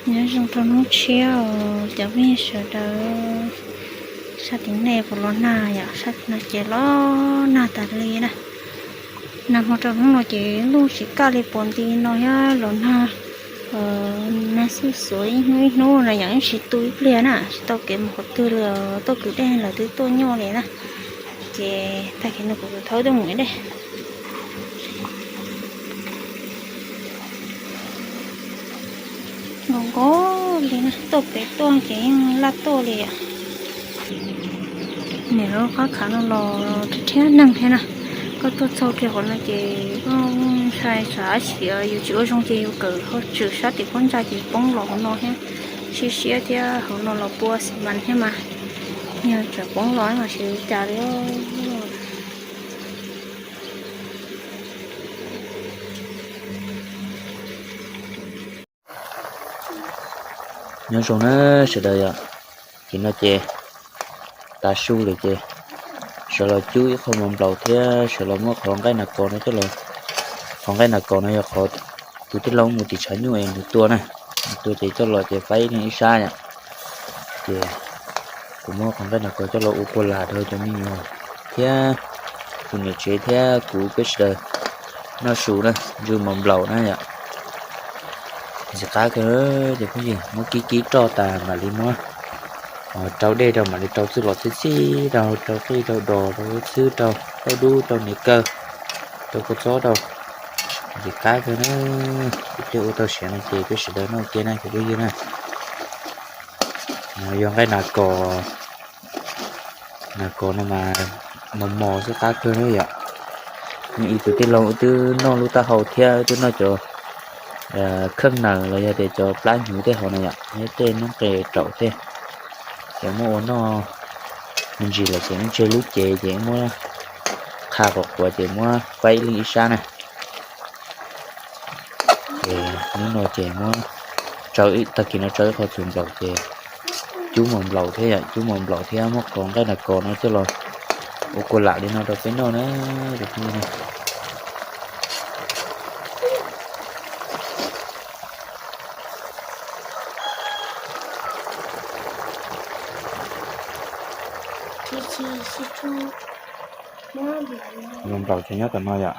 Nyob zoo rau hnub tshiab os cov phooj ywg sawv daws. Sab tim no puas los nag yom, sab tim no ces los nag tas li na. Nag hmo rau hnub no ces ntuj tsis kaj li puas nti no thiab los nag, nag xuj xuav ib hnub ib hnub no yom, yeej tsis tu ib pliag na, tsis tau kev mus qhov twg li os, tuaj kwv dej lawm twb tuaj nyuaj li na. Ces tag kis no kuv tus thaub tuaj mus dej. Nkaus nkaus li na, tuaj pem tuaj ces yeej laj tuaj li yom. Niam lub qab khav no los rhiab rhiab neeg thiab na. Koj tuaj txog kiag qhov no ces koj ntshai tsam dab tsi yus tsis ua zoo ces yus kawm hauj tswm sab tim phab ntsa ces poob los hauv no thiab. Siab siab thiab, hauv no los pua xi mas thiab mas, yog tsam poob los mas tsis ua cas li. Nyob zoo na sawv daws yom, ces no ces tav su lawm ces sawv los cub ib qho mov nplaum thiab sawv los muab qhov nqaij nas kos no coj los, qhov nqaij nas kos no yog qhov tus tij laug mus tim tshav nyuj es nws tua na, nws tua ces coj los ces faib ib leeg ib sab yom. Ces kuv muab qhov nqaij nas kos coj los ua kua lam rau cov me nyuam thiab tus niam tsev thiab kuv peb sawv daws noj su na, ntsw mov nplaum na yom. Ntxim qab kawg cov phooj ywg, muab kib kib roj tas mam li muab rau dej rau, mam li rau txuj lom txhij txhij rau, rau qij rau dos rau xwb rau, rau dub rau niam kaw, rau kua txob rau. Ntxim qab kawg na, ib pliag ua tau siav no ces peb sawv daws noj ua ke na cov phooj ywg na. Yog nqaij nas kos, nas kos no mas mos mos xwb qab kawg na yom. Yog ib tug tij laug wb twb noj lub taub hau thiab wb twb noj cov kheej nawm los yog tias cov plab hnyuv tej hauv na yom, nyob tej noob qes raum tej, ces muab ua noj me ntsis lawm ces tseg lub cev ces muab qha quav quav ces muab faib ib leeg ib sab na. Ces hnub no ces muab, tag kis no rau ib qho txhuv nplaum ces cub mov nplaum thiab yom, cub mov nplaum thiab muab qhov nqaij nas kos no coj los ua kua lam li no rau peb noj na. Mov nplaum ces nyob tom no yom,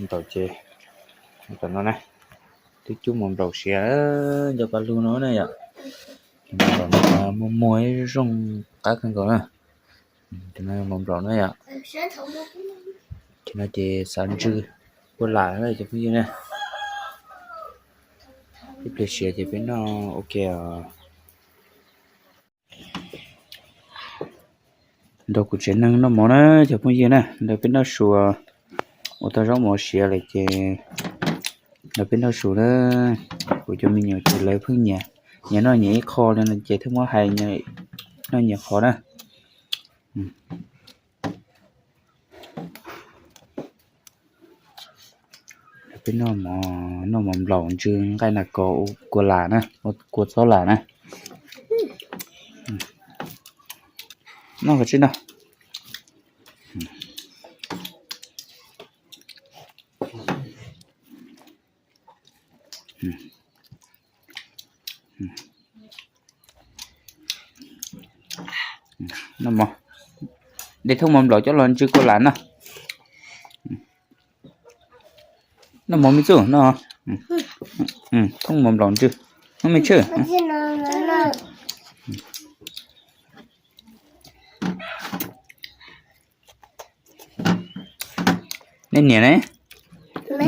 nplaum ces nyob tom no na. Twb cub mov nplaum siav nco paj lug no na yom. Mov nplaum no muag muag zoo qab kawg nkaus na. Mov nplaum na yom. Ces no ces xav ntsw kua lam cov phooj ywg na. Ib pliag siav ces peb noj ua ke os. Nrog kuv tsev neeg noj mov na cov phooj ywg na, nrog peb noj su, ua tau zaub mov siav lawm ces nrog peb noj su na. Kuv cov me nyuam ces lawv pheej nyiam, nyiam noj nyiam ib qho li no ces thiaj muab hais noj nyiam qhov na. Peb noj mov, noj mov nplaum ntsw nqaij nas kos ua kua lam na, ua kua txob lam na. Noj koj tsis noj. Noj mov, de thooj mov nplaum coj los ntsw kua lam noj. Noj mov me txuj no. Thooj mov nplaum ntsw, noj me tshwj. Nej niam ne,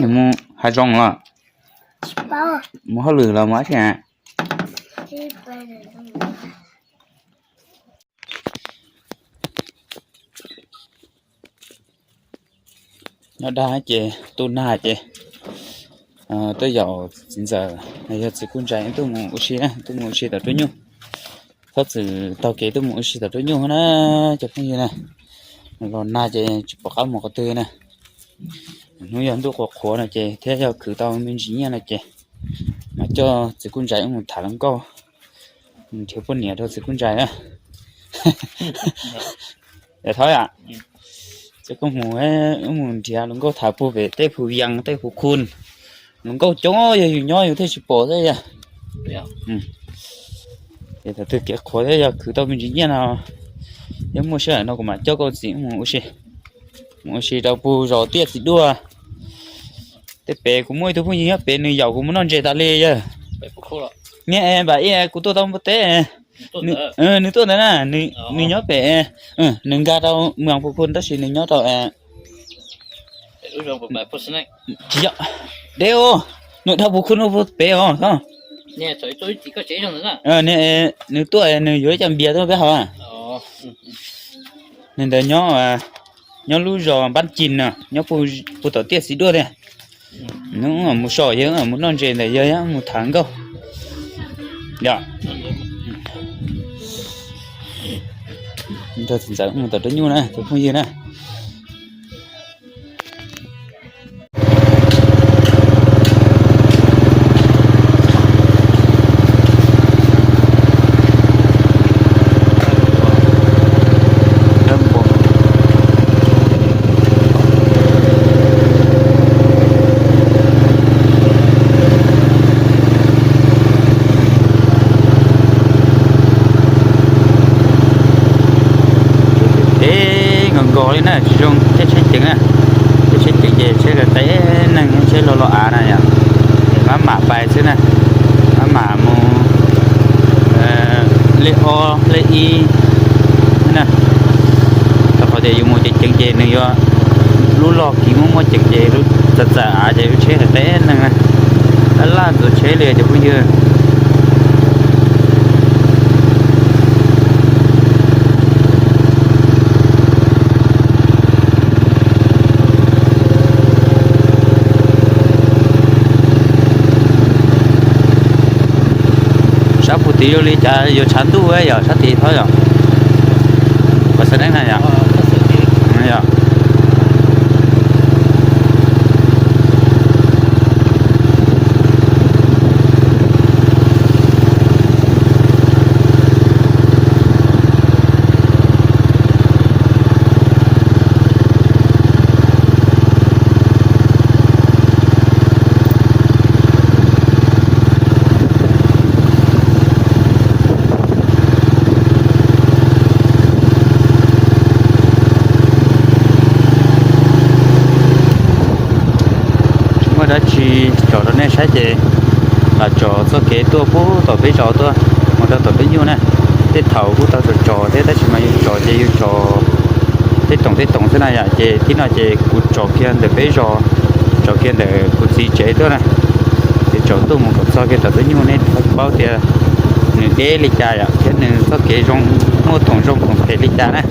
nws mus hav zoov los, mus hauj lwm los mus dab tsi? Nyob dag ces tu nag ces tuaj yaum txiv ntxawm, yog txiv kuj ntsais tuaj mus ua si na, tuaj mus ua si tom roob nyuj. Txhob txwm taug kev tuaj mus ua si tom roob nyuj na cov phooj ywg na. Los nag ces tsis pom qab mus qhov twg na. Hnub yog ntuj qhuav qhuav no ces thiab yog khwv tau me ntsis nyiaj no ces mas coj txiv kuj ntsais wb mus tham hluas nkauj, nrhiav poj niam rau txiv kuj ntsais na. Yog thov yom, ces koj mus, wb mus nrhiav hluas nkauj tham puag pem tej phu yees tej phu khun. Hluas nkauj coob, yog yus nyob yus thiaj tsis pom xwb yog. Ces thaum twg kev qhuav thiab yog khwv tau me ntsis nyiaj no, yog muaj sij hawm no kuv mam coj koj txiv mus ua si, mus ua si rau puag zos Tiaj Txiv Duaj. Tej pem kuv muaj ib tug phooj ywg nyob pem nws yaum kuv mus noj ntses tas li yawg. Niag Npam Ib kuv tuaj tau npua teb, nws tuaj ntawd na, nws nyob pem, nws nkag rau Moos Pus Khu tab sis nws nyob rau, tsis yog, deb, nws dhau Pus Khu no pem os. Nws tuaj nws yuav ib co npias tuaj peb haus. Nws ntawd nyob, nyob lub zos Npab Cim no, nyob puag tom Tiaj Txiv Duaj tiag. Nws mus so yawg mus noj ntses ntawm yawg mus tham nkauj. Yog nrog txiv ntxawm mus tom Dawb Nyuj na cov phooj ywg na. Teb nkaus nkaus li na, tsis zoo, tsheb tsheb ceev na. Tsheb tsheb ceev ces tsheb teb neeg, tsheb lo lo av na yom. Maj mam pais xwb na, maj mam mus, lej ob lej ib na. Rau qhov tias yus mus ceev ceev ces nws yuav, lub log kiv muaj muaj ceev ces lub txawm txawm av ces lub tsheb teb neeg na. Laj laj ntxuav tsheb li cov phooj ywg. Sab puag tid zoo li cas yuav tshav ntuj yom, sab tid thab yom. Pas xav neeb na yom. Tsis muaj dab tsi tsom rau nej saib ces los tsom txoj kev tuaj puag tom peb zos tuaj mus rau tom peb nyuj na. Tej thaum kuj tau tsom tsom thiab tab sis mas yus tsom ces yus tsom tej toom tej toom xwb na yom. Ces thib no ces kuv tsom kiag ntawm peb zos, tsom kiag ntawm kuv txiv tsev tuaj na. Ces tsom tuaj mus kom txog kiag tom peb nyuj nej thiaj paub tias nws deb li cas yom thiab nws txoj kev zoo, muaj thoom zoo thoom phem li cas na.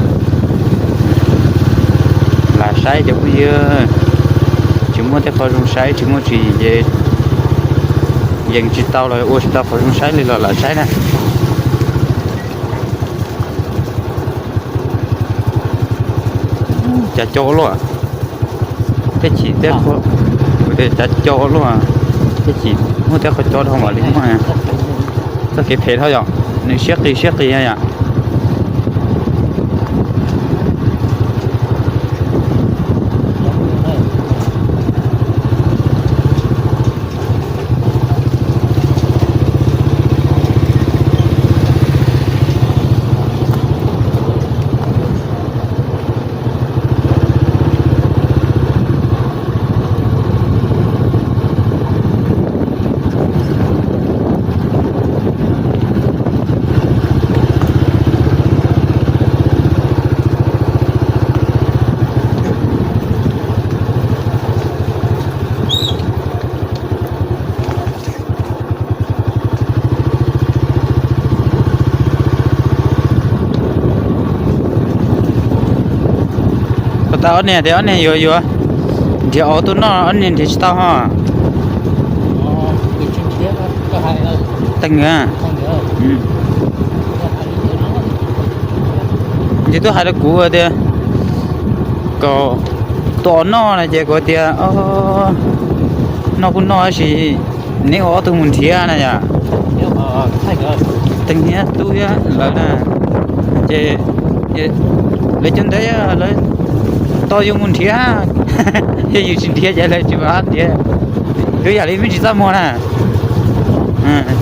Lam saib cov phooj ywg, tsis muaj tej qhov zoo saib tsis muaj tsis yees tsis tau los ua tsis tau qhov zoo saib li los lam saib na. Cas co luaj, tej chim tej qho, cas co luaj, tej chim muaj tej qhov co dhau mam li muaj. Txoj kev phem dhau yom, nws siab qis siab qis yom. Puas tas ob niag tias ob niag yuav yuav nrhiav ov tuaj noj ob niag nrhiav tsis tau ho? Teeg a. Ces twb hais rau kuv tias kom tua ov noj no ces kuv tias noj kuj noj tab sis neb ua ob tug mus nrhiav na yom. Teeg thiab tub thiab lawv na, ces lawv cov ntawd lawv tau yus mus nrhiav, yog yus tsis nrhiav ces lawv tsis mam nrhiav. Twb yam li me ntsis txaj muag na.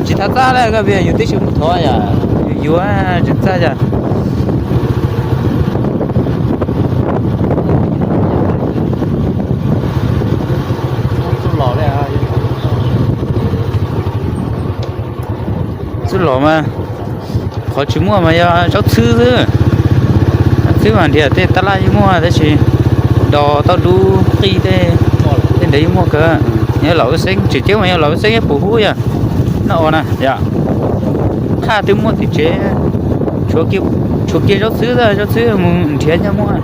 Tsis tau txaj li koj, yus twb tsis mus thov yom, yus yuav tsis txaj yom. Xub los mas qhov tsis muaj mas yog zaub txhwb xwb. Zaub txhwb mas nrhiav tej tab laj yeej muaj tab sis dos tauj dub qij tej, tej ntawd yeej muaj kawg. Yog los ua xeeb tsis tiab mas yog los ua xeeb ib puas hub yog noj ua na yom. Qhaj twb muaj tim tsev, tshuav kiag zaub txhwb, zaub txhwb mus nrhiav nyaj muaj.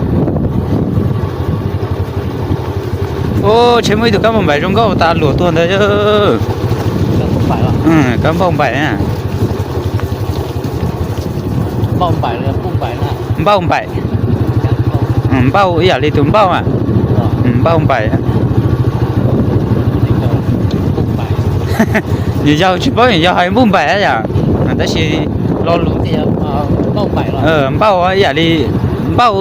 Ub, tsheb muaj ib tug kab npauj npaim zoo nkauj tas luam tuag ntawd. Kab npauj npaim. Npauj npaim. Npauj ib yam li tus npauj a. Npauj npaim. Nws yog tsis paub nws yog hais npauj npaim yom, tab sis lo lus npauj ib yam li npauj,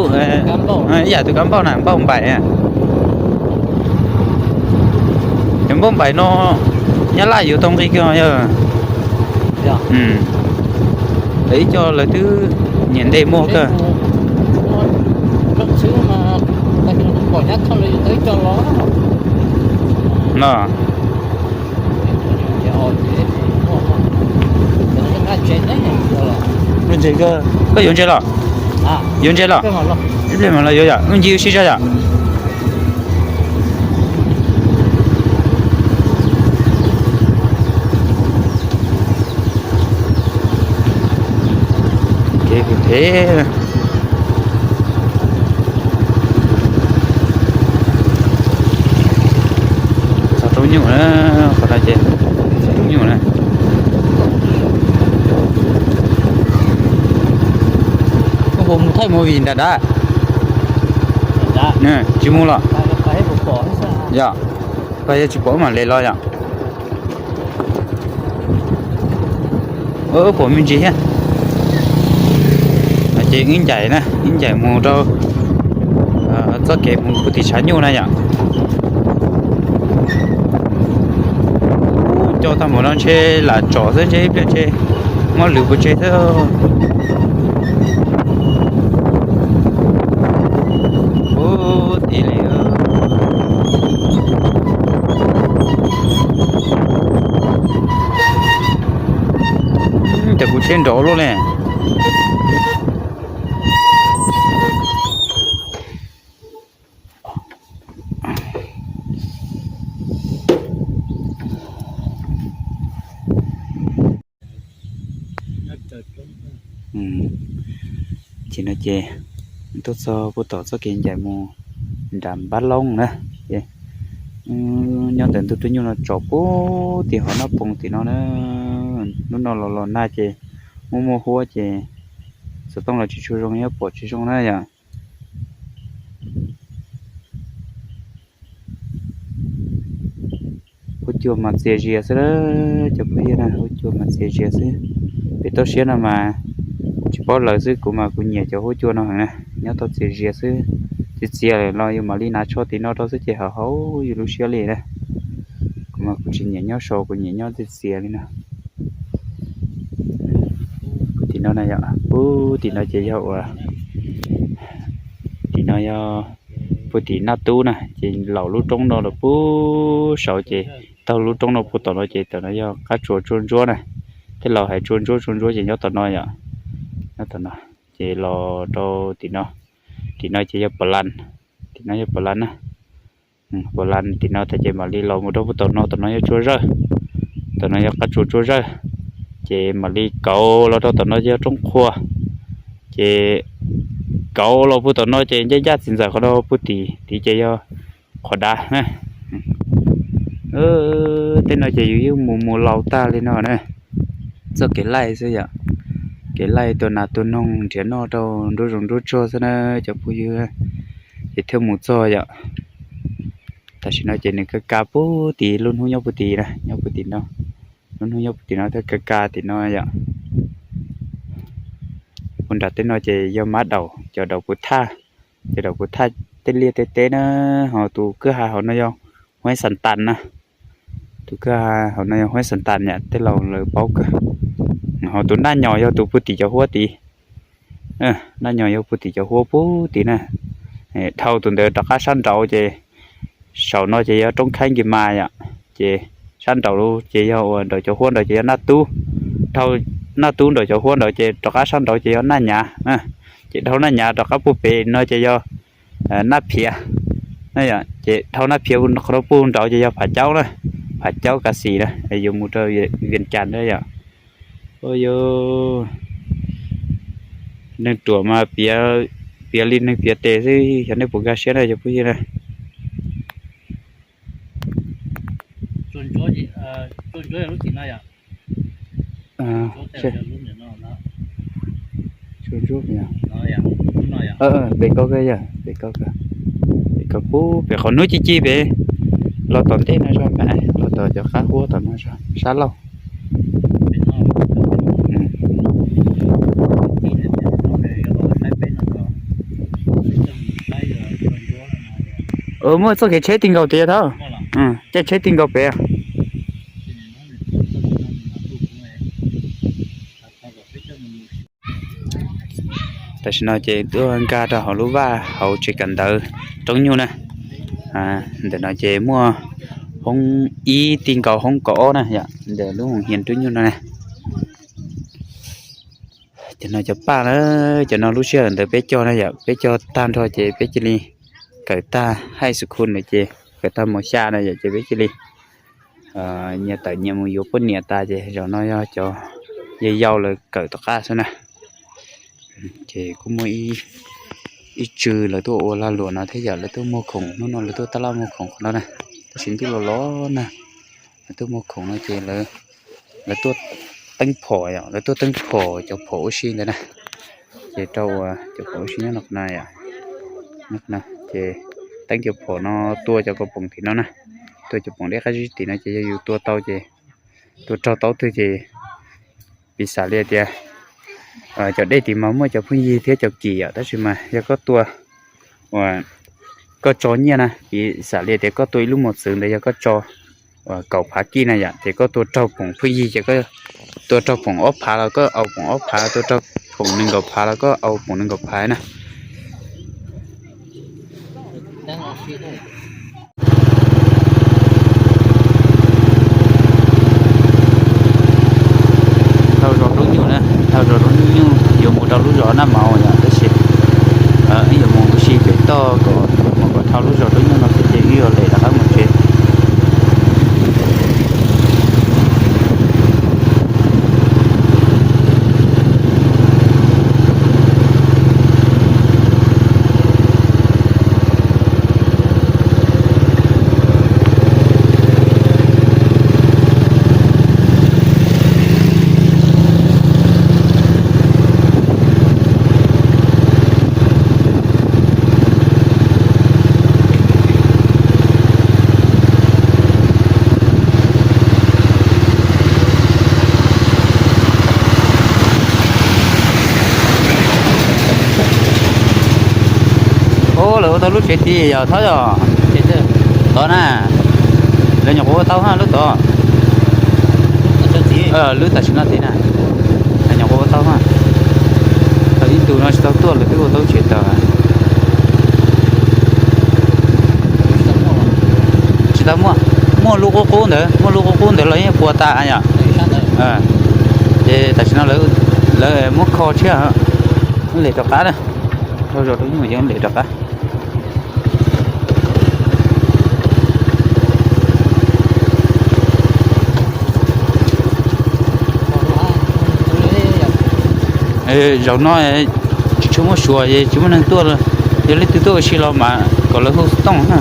ib yam tus kab npauj na, npauj npaim. Cov npauj npaim no nyab laj yuav tau nqi kiag yog. Lawv ib co lawv twb nyiam ntes muag kawg. No. Koj yuav ntses los? Yuav ntses los? Ib pliag mam los yuav yom, wb ncig wb sib zog yom. Kev phem. Txog roob nyuj na, qhov no ces txog roob nyuj na. Koj puas mus thaij movie nram dab? Tsis mus los? Yog, koj yog tsis pom mam li los yom. Pom me ntsis thiab. Ces wb ncaim na, wb ncaim mus rau txoj kev mus puag tim tshav nyuj na yom. Coj tag mus no ntshe lam tsom xwb, ntshe ib pliag ntshe muab lwm pov tseg xwb. Ub, tim li cas kuv tsheb nrov luaj li. Ces no ces tuaj txog puag tom txoj kev ncaim mus nram Npab Loob na. Nyob ntawm ntug roob nyuj no tsom puag tim hauv Naj Poos tim no na. Hnub no los los nag ces muaj muaj huab ces xov tooj los tsis tshua zoo, nyob pom tsis zoo na yom. Huab cua mas txias zias xwb, cov phooj ywg na, huab cua mas txias zias xwb. Pem toj siab no mas tsis paub lawv xwb, kuv mas kuv nyiam cov huab cua no heev na, nyob tau txias zias xwb. Txias txias los yus mam li hnav tsho tim no rau xwb ces haum haum yus lub siab li na. Kuv mas kuv tsis nyiam nyob saud, kuv nyiam nyob txias txias li no. Tim no na yom, puag tim no ces yog ua, tim no yog puag tim Naj Tub na, ces laum lub roob no los puag saud ces taug lub roob no puag tom no ces tom no yog qab tsuas Tsua Ntsuab na. Tej laus hais Tsua Ntsuab, Tsua Ntsuab ces nyob tom no yom, nyob tom no. Ces los rau tim no, tim no ces yog Pov Las, tim no yog Pov Las na. Pov Las tim no tas ces mam li los mus rau puag tom no, tom no yog Tsua Zawj, tom no yog qab tsuas Tsua Zawj. Ces mam li kauv los rau tom no yog Roob Qhua. Ces kauv los puag tom no ces ncaj ncaj txiv ntxawm qhov no puag tim tid ces yog Qhov Dav na. Tej no ces yus yeej mus mus laus tag li no na. Txoj kev laij xwb yom, kev laij tua nas tua noog nrhiav noj rau nruab zoov nruab tsuag xwb na cov phooj ywg. Ces thiaj mus txog yom. Tam sim no ces nws ka ka puag tim lub hnub nyob puag tim na, nyob puag tim no. Lub hnub nyob puag tim no thiaj ka ka tim no yom. Puag nram tej no ces yog mab daum, cov daum puv thaj, cov daum puv thaj tej liaj tej teb na. Ho tus kwj ha hauv no yog Huab Xas Tas na. Tus kag hauv no yog huab xas tas yom, tej laus lawv paub kawg. Ho tus naj nyos yog tus puag tim cov huab tid. Naj nyos yog puag tim cov huab puag tid na. Dhau tus ntawd rov qab sab nraud ces saum no ces yog roob khaib nkis mas yom, ces sab nraud ces yog uas nraum cov huab nraud ces yog naj tub. Dhau naj tub nraum cov huab nraud ces rov qab sab nraud ces yog naj nyav. Ces dhau naj nyav rov qab puag pem no ces yog naj phiav. Ces dhau naj phiav qhov no puag nraud ces yog phav caub na, phav caub kav xis na, yuav mus rau Vias Cas na yom. Ua yog neeg ruam mas piav li neeg piav tes xwb, xyov nej puas nkag siab na cov phooj ywg na. Pem ko, pem ko, pem ko pub pem qhov hnub ci ci pem, los tom ntej no zog mas, los tom cov qab huab tom no zog sab laug. Muaj txoj kev tsheb ti nkaus tias thab, caij tsheb ti nkaus pem. Tam sim no ces tuaj nkag rau hauv lub vaj hauv tsev kawm ntawv Roob Nyuj na. Ntawm no ces muaj hoob ib ti nkaus hoob kaum ob na yom, ntawm lub hoos hias Roob Nyuj no na. Cov no cov paj na, cov no lub sij hawm ntawd peb cog na yom, peb cog tag nrho ces peb cia li kawm tag high school lawm ces kawm tag mos xya na yom, ces peb cia li nyias tawm nyias mus yuav poj niam tas ces zaum no yog cov yau yau lawv kawm tom qab xwb na. Ces kuj muaj ib tsw lawv tuaj ua lag luam no thiab yom, lawv tuaj muag khoom, hnub no lawv tuaj tab laj muag khoom qhov no na. Tab sis ntuj los los na, lawv tuaj muag khoom no ces lawv tuaj teeb phom yom, lawv tuaj teeb phom cov phom ua si ntawd na. Ces rau uas cov phom ua si nyob no, ces teeb cov phom no tua cov kaus poom tim no na, tua cov poom dej qab zib tim no ces yog yus tua tau ces, tua raug tau twg ces, piv xam li tias cov dej tim mas muaj cov phooj ywg thiab cov kim yom, tab sis mas yog koj tua uas koj tso nyiaj na, piv xam li tias koj tua ib lub mos txwv ntawd yog koj tso uas kaum phav kij na yom, ces koj tua raug poom phooj ywg ces koj tua raug poom ob phav los koj au poom ob phav, tua raug poom nees nkaum phav los koj au poom nees nkaum phav na. Dhau zos Roob Nyuj na, dhau zos Roob Nyuj yuav mus rau lub zos Naj Mauv yom, tab sis wb yuav mus ua si pem toj kom mus kom dhau lub zos Roob Nyuj no xwb ces wb yuav lem rov qab mus tsev. Ub, lawv ua tau lub tsev tid yog thab yog tod na. Lawv nyuam qhuav ua tau ha lub tod. Lub tam sim no tid na, lawv nyuam qhuav ua tau ha. Thaum ib ntus no tsis tau tuaj lawv twb ua tau lub tsev tod. Tsis tau muaj, muaj lub qub qub ntawd, muaj lub qub qub ntawd los yeej puas tas yom. Ces tam sim no lawv muab kho tshiab, lem rov qab na. Dhau zos Roob Nyuj ces lem rov qab. Zaum no tsis tshua muaj suav, tsis muaj neeg tuaj, yog leej twg tuaj ua si los mas kom lawv hu xov tooj na.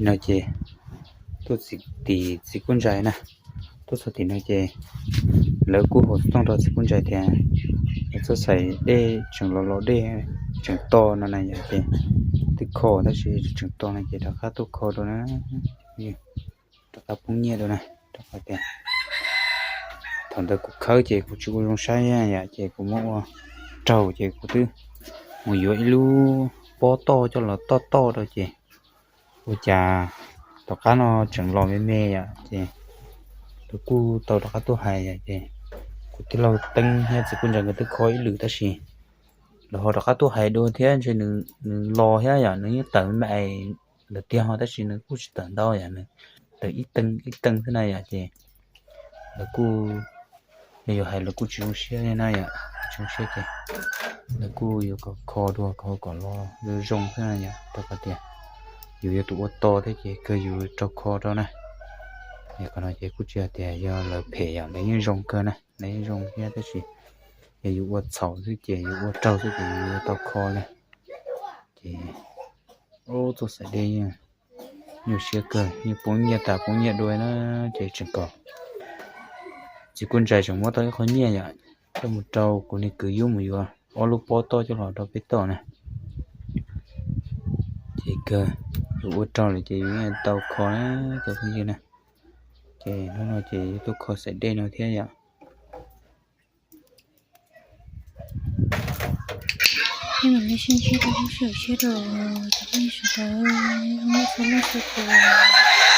No ces tuaj tim txiv Kub Ntsais na, tuaj txog tim no ces lawv kuj hu xov tooj rau txiv Kub Ntsais tias lawv txhob xaiv dej tseem los los dej tseem to no na yom, ces twb kho tab sis tseem to no ces rov qab tuaj kho rau na, rov qab poob nyiaj rau na, rau qhov tias thaum ntawd kuv khawb ces kuv tsis ua zoo saib yom, ces kuv muab ua raug ces kuv twb mus yuav ib lub pob toj coj los toj toj rau ces ua cas Tom qab no tseem los me me yom, ces lawv kuj tau rov qab tuaj hais yom, ces kuv tij laug Teeb thiab txiv Kuj Ntsa nkawd twb kho ib lwm tab sis lawv ho rov qab tuaj hais dua thiab ntshe nws los thiab yom, nws yeej tawm me me lawm tiag ho tab sis nws kuj tsis tawm ntau yom, nws tawm ib teev ib teev xwb na yom, ces lawv kuj, yog yuav hais lawv kuj tsis zoo siab li na yom, tsis zoo siab ces lawv kuj yuav kom kho dua kom los zoo zoo xwb na yom, rau qhov tias yus yog tus ua to thiab ces kawg yus rau kho rau na. Yog qhov no ces kuj tsis hais tias yog lawv phem yom, lawv yeej zoo kawg na, lawv yeej zoo thiab tab sis yog yus ua txhaum xwb ces yus ua raug xwb ces yus yuav tau kho na. Ces ub, txoj xaim dej yeej nyuaj siab kawg, yeej poob nyiaj tas poob nyiaj dua na, ces tseem kom txiv Kuj Ntsa tseem muab tau ib qho nyiaj yom, coj mus rau kuv niag kwv Yub mus yuav ob lub pob toj coj los rau peb toj na. Ces kawg, yus ua raug lawm ces yus yeej tau kho na cov phooj ywg na. Ces hnub no ces yuav tuaj kho xaim dej no thiab yom. Peb mam li sib ntsib rau lub sij hawm tshiab rau cov phooj ywg sawv daws, nyob zoo txhua leej txhua tus.